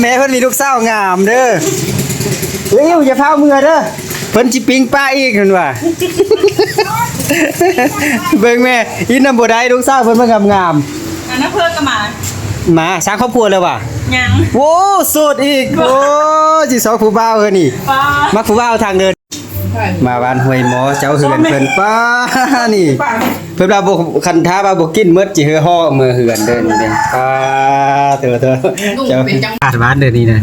ແມ່ເພິ່ນມີລູກສາວງາມເດີ. ເອີຍ ຢ່າຟ້າວເມືອເດີ ເພິ່ນຊິປີ້ງປາອີກຫັ້ນວ່າ. ເບິ່ງແມ່ ອີ່ນຳບໍ່ໄດ້ ລູກສາວເພິ່ນມາງາມໆ. ອັນນັ້ນເພິ່ນກໍມາ ມາສ້າງຄອບຄົວແລ້ວຫວາ? ຍັງ. ໂອ້ ໂສດອີກ. ໂອ້ ຊິຊອກຜູ້ບ່າວເຮີນີ້. ມັກຜູ້ບ່າວທາງເດີ. ມາບ້ານຫ້ວຍໝໍ ເຈົ້າເຮືອນເພິ່ນ ປ້າ ນີ້ ເພິ່ນວ່າບໍ່ ຄັນຖ້າວ່າບໍ່ກິນໝົດ ຊິເຮືອຫໍ່ເມືອເຮືອນເດີນີ້ເດ້. ປ້າ ໂຕ ໂຕ ເຈົ້າ ອາດບ້ານເດີນີ້ນະ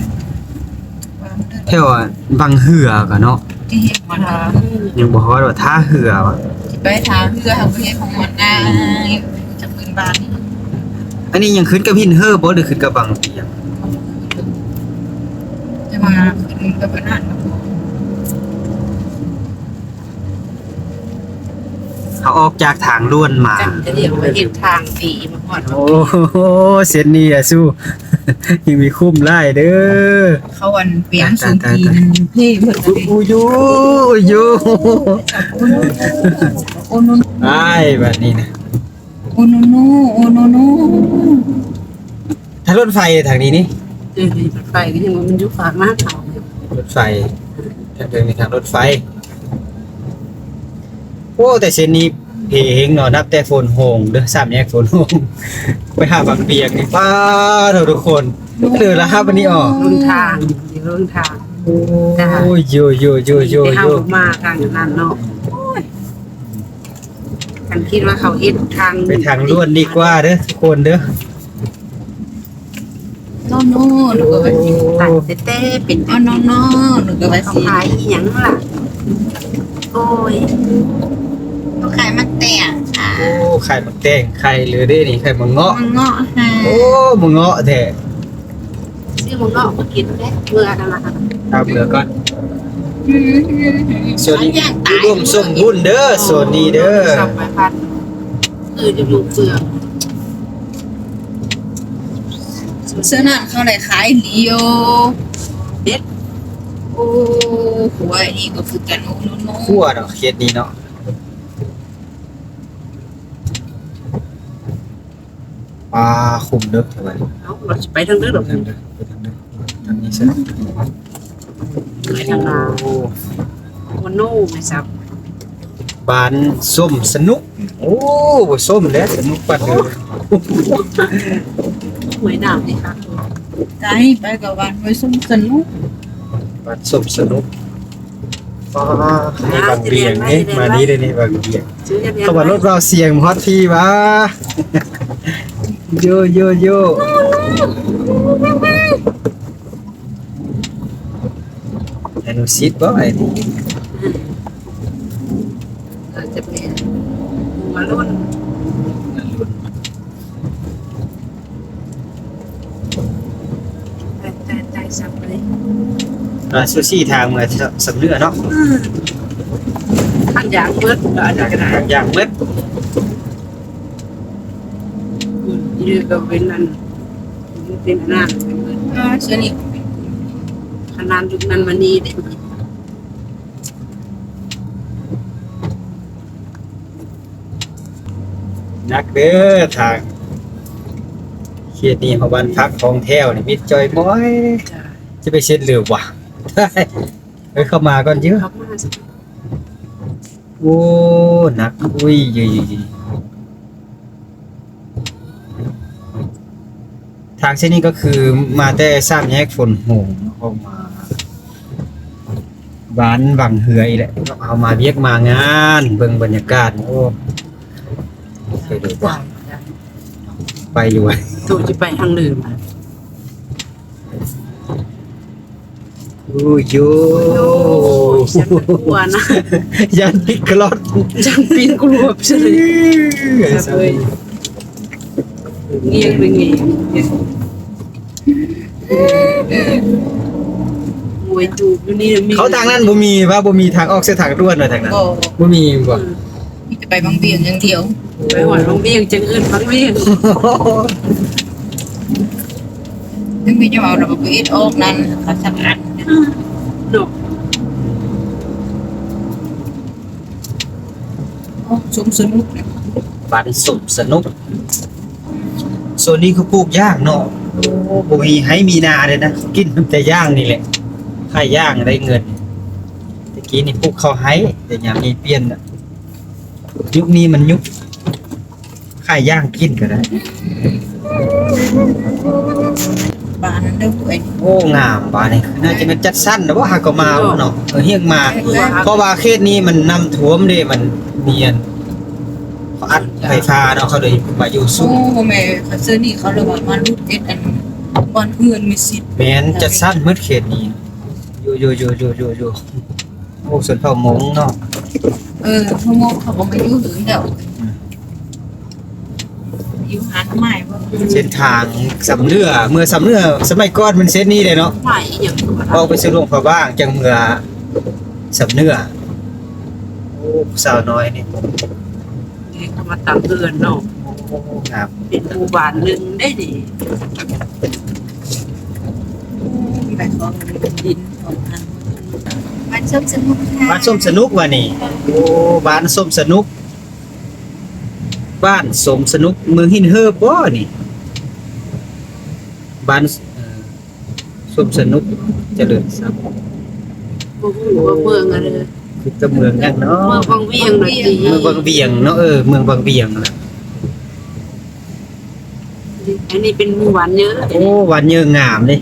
ແຖວບັງເຮືອກໍເນາະ ທີ່ເຮັດມາ ຍັງບໍ່ຮອດວ່າທ່າເຮືອຫວາ? ຊິໄປທ່າເຮືອ ເຮົາບໍ່ເຮັດຂອງມັນນາ ຈາກພື້ນບ້ານນີ້. ອັນນີ້ຍັງຂຶ້ນກັບຫີນເຫີບໍ່ ຫຼືຂຶ້ນກັບບັງປຽງ? ຈະມາຂຶ້ນກັບອັນນັ້ນ ເຮົາອອກຈາກທາງດ່ວນມາ ຈະດຽວໄປເຮັດທາງດີມາຮອດ. ໂອ້ ເສັ້ນນີ້ລະສູ້ ຍັງມີຄຸ້ມຫຼາຍເດີ. ເຂົາອັນປຽງສູງຕີນເພໝົດ. ອູ້ຍ ອູ້ຍ ໂອ້ໂນໂນ ອ້າຍ ບາດນີ້ນະ ໂອ້ໂນໂນ ໂອ້ໂນໂນ. ທາງລົດໄຟທາງນີ້ນີ້ ເອີ ລົດໄຟກໍຍັງວ່າມັນຢູ່ຟາກມາເຂົາ ລົດໄຟ ທາງເດີນີ້ທາງລົດໄຟ. ໂອ້ ແຕ່ເສັ້ນນີ້ເພເຮັງເນາະ ນັບແຕ່ໂພນໂຮງເດີ ສາມແຍກໂພນໂຮງ ໄປຫາບັກປຽງນີ້ ປ້າໂທ້ ທຸກຄົນ ເດີລະຮັບອັນນີ້ອອກ ເບິ່ງທາງ ເບິ່ງທາງ. ໂອ້ຍ ໂຍ ໂຍ ໂຍ ໂຍ ເຮົາມາທາງນັ້ນເນາະ. ໂອ້ຍ ຄັນຄິດວ່າເຂົາເຮັດທາງ ໄປທາງດ່ວນດີກວ່າເດີ ທຸກຄົນເດີ. ໂນໂນ ໜູກໍວ່າຊິຕັດແຕ່ເປັນ ອໍ ໂນໂນ ໜູກໍວ່າຊິ ເຂົາຂາຍອີ່ຫຍັງລະ? ໂອ້ຍ ເຂົາຂາຍໝາກແຕງ. ໂອ້ ຂາຍໝາກແຕງ ຂາຍເລີເດ້ນີ້ ຂາຍໝາກເງາະ ໝາກເງາະ. ໂອ້ ໝາກເງາະແທ້. ຊື້ໝາກເງາະມາກິນເດ້ ເມື່ອນັ້ນລະ ເອົາເມືອກ່ອນ. ອືມ ໂຊນນີ້ອຸດົມສົມບູນເດີ ໂຊນນີ້ເດີ. ເທື່ອນັ້ນເຂົາໄດ້ຂາຍດີຢູ່ເດ້. ໂອ້ ຂົວນີ້ກໍຄືກັນ. ໂອ້ໂນໂນ ຂົວເນາະ ເຂດນີ້ເນາະ. ປາ ຄຸ້ມເດີ ເອົາ ເຮົາຊິໄປທາງເດີດອກ ໄປທາງເດີ ໄປທາງເດີ ທາງນີ້ຊະ. ໄປທາງໜ້າ. ໂອ້ ໂອ້ໂນ ແມ່ສັບ ບ້ານສົມສະໜຸກ. ໂອ້ ບໍ່ສົມແລ້ວ ສະໜຸກປານເດີ. ຫ້ວຍນ້ຳນີ້ຄັກ ໄກ ໄປກັບບ້ານຫ້ວຍສົມສະໜຸກ ບ້ານສົມສະໜຸກ. ປ້າ ໃນບັງບຽງນີ້ ມານີ້ເດ້ນີ້ ບັງບຽງ. ເຂົາວ່າລົດວາວສຽງຮອດພີ້ຫວາ? ໂຍ ໂຍ ໂຍ ອະນຸສິດບໍ່ ໄອ້ນີ້? ອືມ ອາດຈະເປັນມາລຸນ ມາລຸນ. ແຕ່ ແຕ່ ແຕ່ສັບເລີຍ ອ່າ ຊູຊີທາງເມືອສຳເໜືອເນາະ. ອືມ ຄັນຢາງເບິດກໍອາດຈະກະໄດ້ ຄັນຢາງເບິດ. ອືມ ຢູ່ກໍເປັນອັນ ເປັນອັນນັ້ນ ເປັນ ອ່າ ສ່ວນນີ້ ຂະໜາດຍຸກນັ້ນມານີ້ເດ້. ໜັກເດີທາງ ເຂດນີ້ເຮົາບ້ານພັກຂອງແຖວນີ້ມິດຈ່ອຍໝອຍ. ຈະໄປເຊັດເລີວະ ເອີ ເຂົ້າມາກ່ອນເດີ້. ໂອ້ ໜັກ ອຸ້ຍ ຢູ່ໆ ທາງເສັ້ນນີ້ກໍຄືມາແຕ່ສາມແຍກຝົນໂຮງ ອອກມາບ້ານວັງເຮືອອີກແຫຼະ. ເຮົາມາວຽກມາງານ ເບິ່ງບັນຍາກາດ. ໂອ້ ໄປຢູ່ວ່າ ໄປຢູ່ວ່າ ໂຕຈະໄປທາງເດີມ. ໂອ້ຍໂຍ ໂອ້ຍ ຢ້ານກວນະ ຢ້ານປິດກະລອດ ຢ້ານປິດກະລອດເລີຍ. ເອີ ເອີ ງຽງເລີຍ ງຽງ ໂອ້ຍ ຈູບຢູ່ນີ້ມີ ເຂົາທາງນັ້ນບໍ່ມີວ່າ ບໍ່ມີທາງອອກເສັ້ນທາງດ່ວນວ່າທາງນັ້ນ ບໍ່ ບໍ່ມີບໍ່? ອືມ ມີແຕ່ໄປວັງວຽງຢ່າງດຽວ ໄປຮອດວັງວຽງຈັ່ງເອີ້ນວັງວຽງ. ເຖິງມີຈະເວົ້າລະບໍ່ເຮັດອອກນັ້ນ ເຂົາສະອາດເນາະ. ໂອ້ ສົມສະໜຸກ ບ້ານສົມສະໜຸກ. ໂຊນນີ້ຄືປູກຢາງເນາະ ໂອ້ ບໍ່ມີໄຮ່ມີນາເດ້ນະ ກິນແຕ່ຢ່າງນີ້ແຫຼະ ຂາຍຢ່າງໄດ້ເງິນ. ແຕ່ກີ້ນີ້ປູກເຂົ້າໄຮ່ ແຕ່ຍາມນີ້ປ່ຽນລະ ຍຸກນີ້ມັນຍຸກຂາຍຢ່າງກິນກໍໄດ້. ບານນັ້ນເດີເວີຍ. ໂອ້ ງາມບາດນີ້ ໜ້າຈະແມ່ນຈັດສັນແລ້ວບໍ່ ຫາກໍມາເນາະ. ເອີ ຮຽກມາ ເອີ ເພາະວ່າເຂດນີ້ມັນນ້ຳຖ້ວມເດ້ ມັນມີອັນ ເຂົາອັດໄຟຟ້າເນາະ ເຂົາເລີຍມາຢູ່ສູງ. ໂອ້ ບໍ່ແມ່ນ ເຂົາເຊິ່ນນີ້ ເຂົາເລີຍວ່າມາຫຼຸດເຮັດອັນ ບ່ອນເຮືອນມີສິດ. ແມ່ນ ຈັດສັນໝົດເຂດນີ້. ຢູ່ ຢູ່ ຢູ່ ຢູ່ ຢູ່ ຢູ່ ໂອ້ ຊົນເຜົ່າມົ້ງເນາະ. ເອີ ເຜົ່າມົ້ງເຂົາກໍມາຢູ່ເຮືອນແລ້ວ. ອືມ ຢູ່ຫາດໄມ້ບໍ່? ເສັ້ນທາງຊຳເໜືອ ເມືອຊຳເໜືອ ສະໄໝກ່ອນມັນເສັ້ນນີ້ເດ້ເນາະ. ໄມ້ອີຫຍັງ ອອກໄປສູ່ຫຼວງພະບາງ ຈັ່ງເມືອຊຳເໜືອ. ໂອ້ ຜູ້ສາວນ້ອຍນີ້ ນີ້ເຂົາມາຕັ້ງເຮືອນເນາະ. ໂອ້ ງາມ ເປັນໝູ່ບ້ານໜຶ່ງເດ້ນີ້. ໄປຂໍເງິນດິນຂອງອັນ ບ້ານສົມສະໜຸກ ບ້ານສົມສະໜຸກວ່ານີ້. ໂອ້ ບ້ານສົມສະໜຸກ ບ້ານສົມສະໜຸກ ເມືອງຫີນເຫີບບໍ່ນີ້? ບ້ານ ເອີ ສົມສະໜຸກ ຈະເລີນຊັບ. ບໍ່ຮູ້ວ່າເມືອງອັນໃດ ຄືກັບເມືອງຫຍັງເນາະ? ເມືອງວັງວຽງນະຕິ ເມືອງວັງວຽງເນາະ. ເອີ ເມືອງວັງວຽງນະ. ອັນນີ້ເປັນໝູ່ບ້ານເຍີ. ໂອ້ ບ້ານເຍີງາມເດ້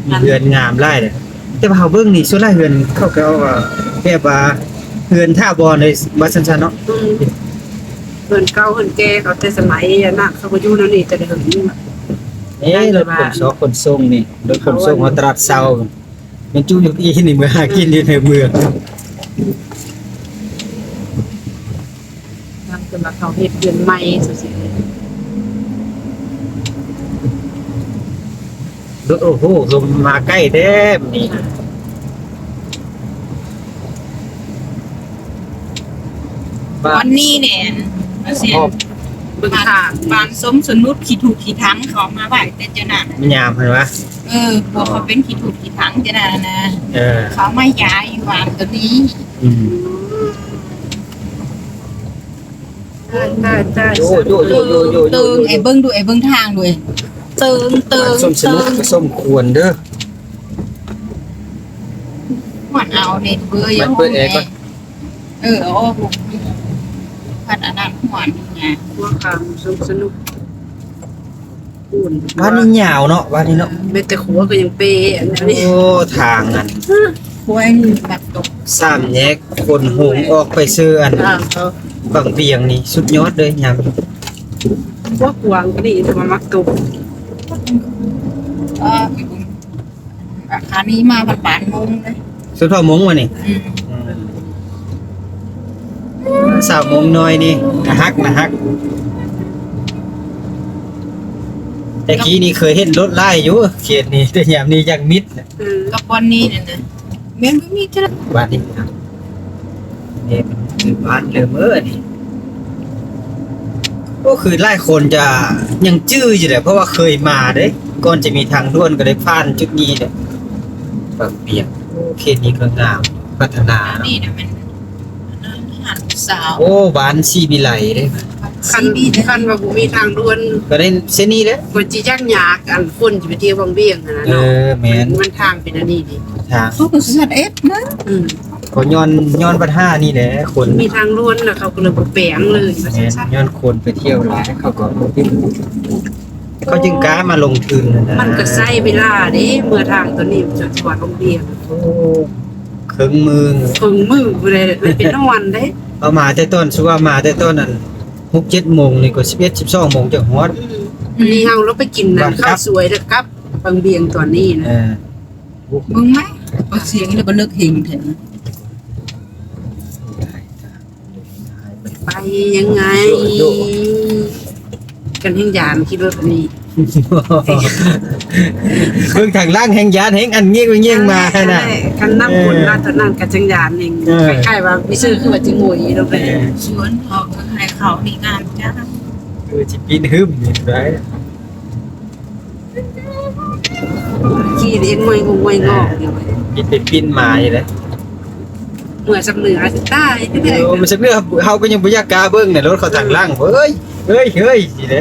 ມີເຮືອນງາມຫຼາຍເດ້. ແຕ່ວ່າເຮົາເບິ່ງນີ້ ສ່ວນຫຼາຍເຮືອນເຂົາກໍເອົາ ແບບວ່າເຮືອນຖາວອນເລີຍວ່າຊັ້ນໆເນາະ. ອືມ ເຮືອນເກົ່າເຮືອນແກ່ເຂົາແຕ່ສະໄໝອັນນັ້ນ ເຂົາກໍຢູ່ແນວນີ້ແຕ່ເດີ. ເອີ ລົດຂົນຊອກຂົນສົ່ງນີ້ ລົດຂົນສົ່ງຮອດຕະຫຼາດເຊົ້າ ແມ່ນຈຸຢູ່ທີ່ນີ້ ເມືອຫາກິນຢູ່ໃນເມືອງ. ນຳຈະມາເຂົ້າເຮັດເຮືອນໃໝ່ຊື່ໆ. ໂອ້ໂຫ ລົມມາໃກ້ແທ້ມື້ນີ້. ບ້ານນີ້ແຫຼະ ເບິ່ງທາງ ບ້ານສົມສະໜຸກ ຂີ້ທຸກຂີ້ຖັງ ເຂົາເອົາມາໄວ້ແຕ່ຈັ່ງນັ້ນ ຍາມຫັ້ນວະ. ເອີ ພວກເຂົາເປັນຂີ້ທຸກຂີ້ຖັງຈັ່ງນັ້ນນະ. ເອີ ເຂົາເອົາມາຢາຍຢູ່ບ້ານຕົວນີ້. ອືມ ຕາຍ ຕາຍ ຕາຍ. ໂອ້ ໂອ້ ໂອ້ ເຕີງ ເອີ ເບິ່ງດູ ເອີ ເບິ່ງທາງດູ ເອີ ເຕີງ ເຕີງ ສົມສະໜຸກ ເຕີງ ສົມຄວນເດີ. ມັນເອົາເນັດເບີ ມັນເປີດແອກ່ອນ. ເອີ ເອົາອອກ ພັດອັນນັ້ນຫວນນີ້ນະ ຫົວຂ້າງສົມສະໜຸກ. ບ້ານນີ້ຍາວເນາະ ບ້ານນີ້ເນາະ. ແມ່ນແຕ່ຂົວກໍຍັງເປ ອັນນີ້. ໂອ້ ທາງນັ້ນ ຂົວນີ້ມັກຕົກ. ສາມແຍກຄົນຫົງອອກໄປເຊີອັນ ທາງເຂົາ ບັງວຽງນີ້ສຸດຍອດເລີຍ ຍາມ ຂົວກວ້າງນີ້ ແຕ່ວ່າມັກຕົກ. ເອີ ອາ ຄານີ້ມາບັດປານໂມງເລີຍ ສຸດເທົ່າໂມງວະນີ້. ອືມ ອືມ ສາວໂມງນ້ອຍນີ້ ໜ້າຮັກ ໜ້າຮັກ. ແຕ່ກີ້ນີ້ເຄີຍເຫັນລົດຫຼາຍຢູ່ເຂດນີ້ ແຕ່ຍາມນີ້ຢ່າງມິດ. ອືມ ກັບບ່ອນນີ້ນັ້ນນະ ແມ່ນບໍ່ມີຈັກ ບ້ານນີ້ນະ ນີ້ມັນຄືບ້ານເລີ່ມເອີນີ້. ໂອ້ ຄືຫຼາຍຄົນຈະຍັງຈື່ຢູ່ແຫຼະ ເພາະວ່າເຄີຍມາເດ້ ກ່ອນຈະມີທາງດ່ວນກໍໄດ້ຜ່ານຈຸດນີ້ເດ້ ບາງປຽງ. ໂອ້ ເຂດນີ້ກໍງາມ ພັດທະນາເນາະ. ນີ້ນະແມ່ນ ອັນນັ້ນຫາດສາວ. ໂອ້ ບ້ານສີວິໄລເດ້. ຄັນ ຄັນວ່າບໍ່ມີທາງດ່ວນ ກໍໄດ້ເສັ້ນນີ້ແຫຼະ ກໍຈະຍາກຍາກ ອັນຄົນຈະໄປທ່ຽວວັງວຽງຫັ້ນນະ. ເອີ ເນາະ ແມ່ນ ມັນ ມັນທາງເປັນອັນນີ້ເດ້ ທາງ ເຂົາກໍສິເຮັດເອດນະ. ອືມ ກໍຍ້ອນ ຍ້ອນບັນຫານີ້ແຫຼະ ຄົນມີທາງດ່ວນແລ້ວ ເຂົາກໍເລີຍບໍ່ແປງເລີຍວ່າຊັ້ນ. ແມ່ນ ຍ້ອນຄົນໄປທ່ຽວຫຼາຍ ເຂົາກໍ ເຂົາຈຶ່ງກ້າມາລົງທຶນນະ. ມັນກໍໃຊ້ເວລາເດ້ ເມື່ອທາງຕົວນີ້ຈະຮອດໂຮງຮຽນ. ໂອ້ ເຄິ່ງມື້ ເຄິ່ງມື້ພຸ້ນແຫຼະ ໄດ້ໄປນອນເດ້. ເອົາມາແຕ່ຕອນ ສຸວ່າມາແຕ່ຕອນນັ້ນ ຫົກເຈັດໂມງນີ້ກໍສິບເອັດ ສິບສອງໂມງຈັ່ງຮອດ. ອືມ ອັນນີ້ເຮົາລະໄປກິນນັ້ນ ເຂົ້າສວຍແລ້ວກັບວັງວຽງຕອນນີ້ນະ. ເອີ ເບິ່ງໄໝ ເອົາສຽງແລ້ວບໍ່ເລິກເຫັນແທ້. ໄປຍັງໄງ ໂດະ ໂດະ ກັນແຮ່ງຢ້ານຂີ່ລົດນີ້ ເບິ່ງທາງຫຼັງແຮ່ງຢ້ານ ແຮ່ງອັນງຽງໄປງຽງມາຫັ້ນນະ. ຄັນນຳຄົນມາເທົ່ານັ້ນກໍຈັ່ງຢ້ານເອງ. ເອີ ຄ້າຍໆວ່າມີຊື່ຄືວ່າຈິງໂຫຍລົງໄປ. ເອີ ສວນເຮົາກໍໃຫ້ເຂົານີ້ງາມຈັງ. ເອີ ຊິປີນຫຶມນີ້ໄດ້. ຂີ່ເອງງອຍງອກງອຍງອກຢູ່ ມີແຕ່ປິ່ນມາຢູ່ເດ້. ເມື່ອສຳເໜືອຊິຕາຍ. ເອີ ເມື່ອສຳເໜືອ ເຮົາກໍຍັງບໍ່ຢາກກ້າເບິ່ງນະ ລົດເຂົາທາງຫຼັງ. ເອີ ເອີຍ ເອີຍ ເອີຍ ຊິເດ້.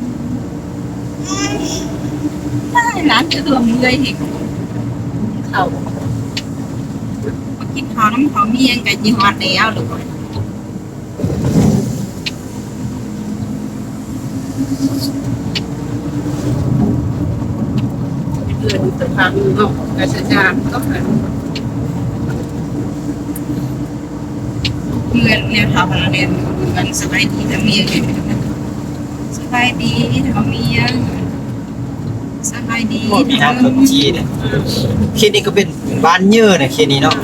ຈະລວມເມື່ອຍໃຫ້ເຂົາ ມາກິນເຂົ້ານຳເຂົາມີຫຍັງກະຊິຮອດແລ້ວ. ເຮືອນສະພາເມືອງເນາະ ກະສະຈານກໍ ເຮືອນແນວເຖົ້າພະລາແດນ ເຮືອນສະບາຍດີທຳມຽງ ສະບາຍດີທຳມຽງ ສະບາຍດີ ມີທາງເຂົ້າຈີນ ເຂດນີ້ກໍເປັນບ້ານເຍີນະ ເຂດນີ້ເນາະ.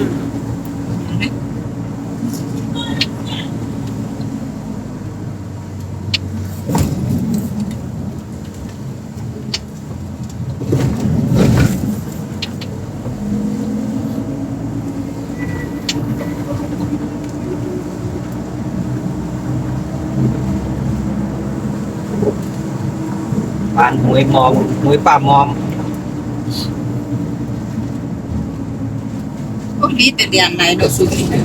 ບ້ານຫ້ວຍມອມ ຫ້ວຍປ່າມອມ. ໂອ້ ມີແຕ່ແດນໃດເນາະຊຸມນີ້ນ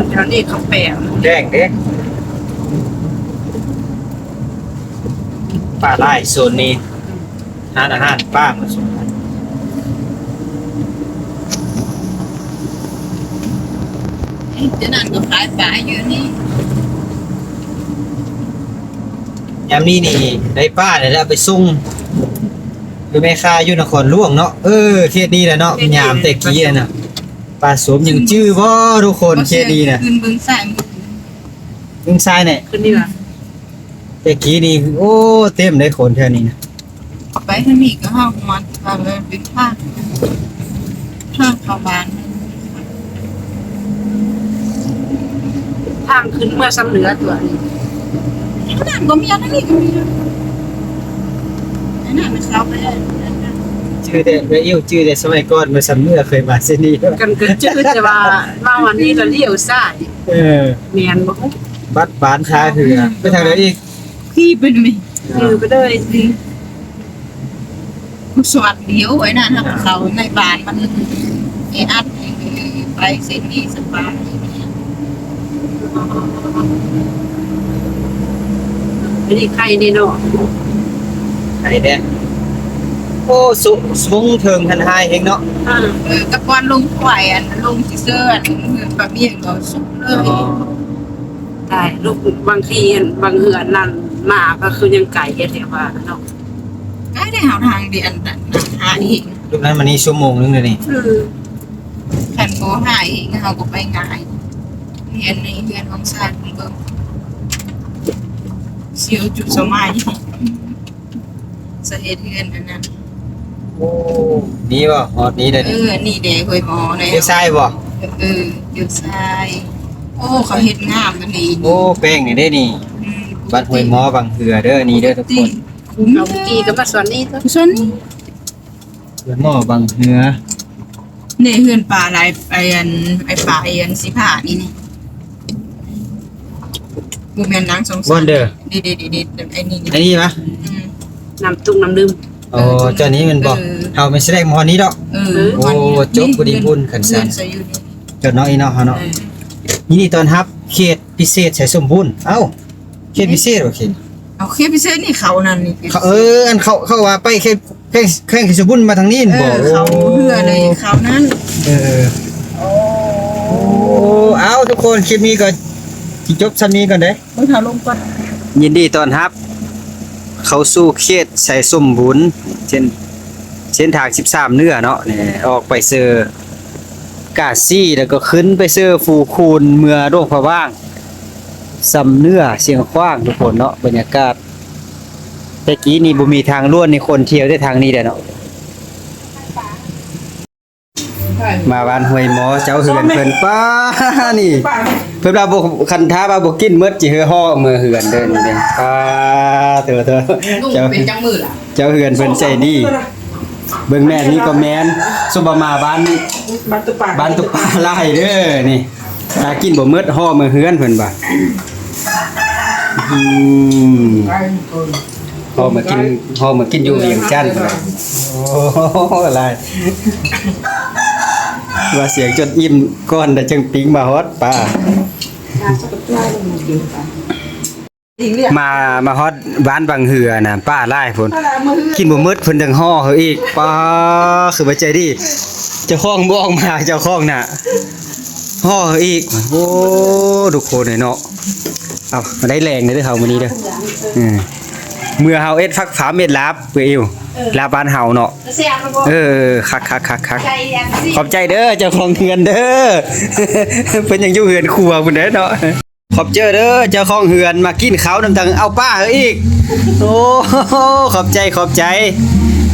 ະ ແຖວນີ້ເຂົາແປງແດງເດ້ ປາຫຼາຍໂຊນນີ້ ຮ້ານອາຫານປ່າມາສຸມ ເຈົ້ານັ້ນກໍຂາຍປາຢູ່ນີ້ ຍາມນີ້ນີ້ໄດ້ປາແລ້ວ ເອົາໄປສົ່ງ ຄືແມ່ຄ້າຢູ່ນະຄອນຫຼວງເນາະ. ເອີ ເຂດນີ້ແຫຼະເນາະ ເຂດນີ້ ຍາມແຕ່ກີ້ນະ ປາສົມ ຍັງຈື່ບໍ່ທຸກຄົນ? ເຂດນີ້ນະ ຂຶ້ນເບິ່ງຊ້າຍມື ເບິ່ງຊ້າຍແນ່ ຂຶ້ນນີ້ລະ ແຕ່ກີ້ນີ້ ໂອ້ ເຕັມເດ້ຄົນແຖວນີ້ນະ. ໄປທາງນີ້ກໍຮອດຮອດ ວ່າເລີຍເປັນທາງ ທາງເຂົ້າບ້ານ ທາງຂຶ້ນເມືອຊຳເໜືອຕົວນີ້ ທາງນັ້ນກໍມີ ທາງນີ້ກໍມີ ອັນນັ້ນເຂົ້າໄປ ຈື່ແຕ່ ເອື້ອຍອິ້ວຈື່ແຕ່ສະໄໝກ່ອນເມືອຊຳເໜືອເຄີຍມາເສັ້ນນີ້ ກັນກໍຈື່ແຕ່ວ່າມາວັນນີ້ລະລ້ຽວຊ້າຍ. ເອີ ແມ່ນບໍ່? ບັດບ້ານທ່າເຮືອ ໄປທາງໃດອີກ? ຂີ່ໄປນີ້ ເອີ ໄປເລີຍ ສອດດຽວໄອ້ນັ້ນ ເຂົ້າໃນບ້ານມັນແອອັດ ໄປເສັ້ນນີ້ສະບາຍ. ອັນນີ້ໄຄແນ່ເນາະ ໄຄແດ່. ໂອ້ ສະ ສະບົງເທິງຫັ້ນຮ້າຍແຮງເນາະ. ເອີ ແຕ່ກ່ອນລົງຫ້ວຍ ອັນ ລົງຊິເຊີ ອັນ ເຮືອນປ້າມຽງກໍສຸດເລີຍ. ໄກ ລູກ ບາງທີ ອັນ ບາງເຮືອນນັ້ນມາກໍຄືຍັງໄກຢູ່ ແຕ່ວ່າເນາະ ໄກໄດ້ເຮົາທາງເດ ອັນ ຫາອີກ ລູກນັ້ນມານີ້ຊົ່ວໂມງໜຶ່ງເດນີ້. ເອີ ຄັນບໍ່ຫາອີກເຮົາກໍໄປງ່າຍ ເຮືອນໃນເຮືອນຂອງຊານເບິ່ງ ຊິວຈຸດສະໄໝ. ສະເຮັດເຮືອນອັນນັ້ນ. ໂອ້ ນີ້ບໍ່ ຮອດນີ້ໄດ້ ເອີ ນີ້ເດ້ ຫ້ວຍໝໍເດ້ ລ້ຽວຊ້າຍບໍ່? ເອີ ລ້ຽວຊ້າຍ. ໂອ້ ເຂົາເຮັດງາມອັນນີ້. ໂອ້ ແປ້ງນີ້ເດ້ນີ້ ອືມ ບ້ານຫ້ວຍໝໍບັງເຮືອເດີ ນີ້ເດີທຸກຄົນ. ເອົາກີ້ກໍມາສ່ວນນີ້ ສ່ວນນີ້ ຫ້ວຍໝໍບັງເຮືອ. ນີ້ເຮືອນປ້າຫຼາຍ ໄອ້ອັນ ໄອ້ປ້າ ໄອ້ອັນສີຟ້ານີ້ ນີ້ ບໍ່ແມ່ນນາງສອງ ບ່ອນເດີ ນີ້ໆໆ ໄອ້ນີ້ ອັນນີ້ຫວາ? ອືມ ນ້ຳຕຸກນ້ຳດື່ມ. ອໍ ເອີ ເຈົ້ານີ້ແມ່ນບໍ່? ເອີ ເຮົາໄປສະແດງບ່ອນນີ້ເນາະ. ເອີ ໂອ້ ຈົບພໍດີບຸນຄັນຊັ້ນ ເຮືອນໃສ່ຢູ່ນີ້ ເຈົ້າເນາະ ອີເນາະ ເຮົາເນາະ. ເອີ ຍິນດີຕ້ອນຮັບເຂດພິເສດໄຊສົມບູນ. ເອົ້າ ເຂດພິເສດບໍ່? ເຂດ ເອົາ ເຂດພິເສດນີ້ເຂົານັ້ນນີ້ ເຂົາ ເອີ ອັນເຂົາ ເຂົາວ່າໄປເຂດ ແຂວງ ແຂວງໄຊສົມບູນມາທາງນີ້ແມ່ນບໍ່? ເອີ ເຂົາເຮືອໃນເຂົານັ້ນ. ເອີ ໂອ້ ເອົາ ທຸກຄົນ ຄລິບນີ້ກໍຊິຈົບຊ່ຳນີ້ກ່ອນເດ້ ເບິ່ງເຂົາລົງກ່ອນ. ຍິນດີຕ້ອນຮັບເຂົ້າສູ່ເຂດໄຊສົມບູນ ເສັ້ນ ເສັ້ນທາງສິບສາມເໜືອເນາະ ແລະ ອອກໄປເຊີກາຊີ ແລ້ວກໍຂຶ້ນໄປເຊີພູຄູນ ເມືອຫຼວງພະບາງ ຊຳເໜືອ ຊຽງຂວາງ ທຸກຄົນເນາະ. ບັນຍາກາດ ແຕ່ກີ້ນີ້ບໍ່ມີທາງດ່ວນນີ້ ຄົນທ່ຽວແຕ່ທາງນີ້ແຫຼະເນາະ. ມາບ້ານຫ້ວຍໝໍ ເຈົ້າເຮືອນເພິ່ນ ປ້າ ນີ້ ເພິ່ນວ່າບໍ່ ຄັນຖ້າວ່າບໍ່ກິນໝົດ ຊິເຮີເຫາະເມືອເຮືອນເດີນີ້ເດ້. ປ້າ ໂທ້ໆ ເຈົ້າ ເປັນຈັກມື້ລະ ເຈົ້າເຮືອນເພິ່ນໃຈດີ. ເບິ່ງແມ່ນ ນີ້ກໍແມ່ນ ສົມວ່າມາບ້ານ ບ້ານຕຸປາ ບ້ານຕຸປາຫຼາຍເດີນີ້. ຖ້າກິນບໍ່ໝົດ ຫໍ່ເມືອເຮືອນເພິ່ນວ່າ. ອືມ ຫໍ່ເມືອກິນ ຫໍ່ເມືອກິນຢູ່ວຽງຈັນພຸ້ນນະ. ໂອ້ ຫຼາຍ ວ່າສຽງຈົນອີ່ມກ່ອນ ແລ້ວຈຶ່ງປີ້ງມາຮອດປາ. ມາ ມາຮອດບ້ານບັງເຮືອນະ ປາຫຼາຍພຸ້ນ ກິນບໍ່ໝົດເພິ່ນຈັ່ງຫໍ່ເຮົາອີກ. ປ້າ ຄືວ່າໃຈດີ ເຈົ້າຂອງບໍ່ອອກມາ ເຈົ້າຂອງນະ ຫໍ່ເຮົາອີກ. ໂອ້ ທຸກຄົນເອີຍເນາະ ເອົາ ໄດ້ແລງເດີເຮົາມື້ນີ້ເດີ. ເອີ ເມື່ອເຮົາເຮັດຟັກຟາມເຮັດລາບເອື້ອຍອິວ ລາບບ້ານເຮົາເນາະ. ເອີ ຄັກໆໆໆ ຂອບໃຈເດີເຈົ້າຂອງເຮືອນເດີ ເພິ່ນຍັງຢູ່ເຮືອນຄົວພຸ້ນເດີເນາະ. ຂອບໃຈເດີເຈົ້າຂອງເຮືອນ ມາກິນເຂົ້ານຳ ຈັ່ງເອົາປາເຮົາອີກ. ໂອ້ ຂອບໃຈ ຂອບໃຈ.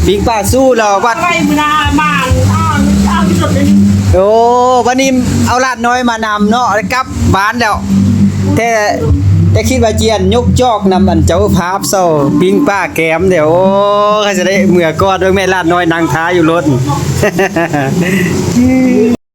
ປີ້ງປາຊູລາວບັດ ໄວ້ມື້ໜ້າມາ ເອົາ ເອົາທີ່ສຸດເລີຍ. ໂອ້ ບັດນີ້ເອົາຫຼານນ້ອຍມານຳເນາະ ໄດ້ກັບບ້ານແລ້ວ. ແຕ່ ແຕ່ຄິດວ່າຈຽນຍົກຈອກນຳອັນເຈົ້າພາບເຊົາ ປີ້ງປາແກມເດ. ໂອ້ ໃຜຈະໄດ້ເມືອກອດ ເບິ່ງແມ່ຫຼານນ້ອຍນັ່ງຖ້າຢູ່ລົດ.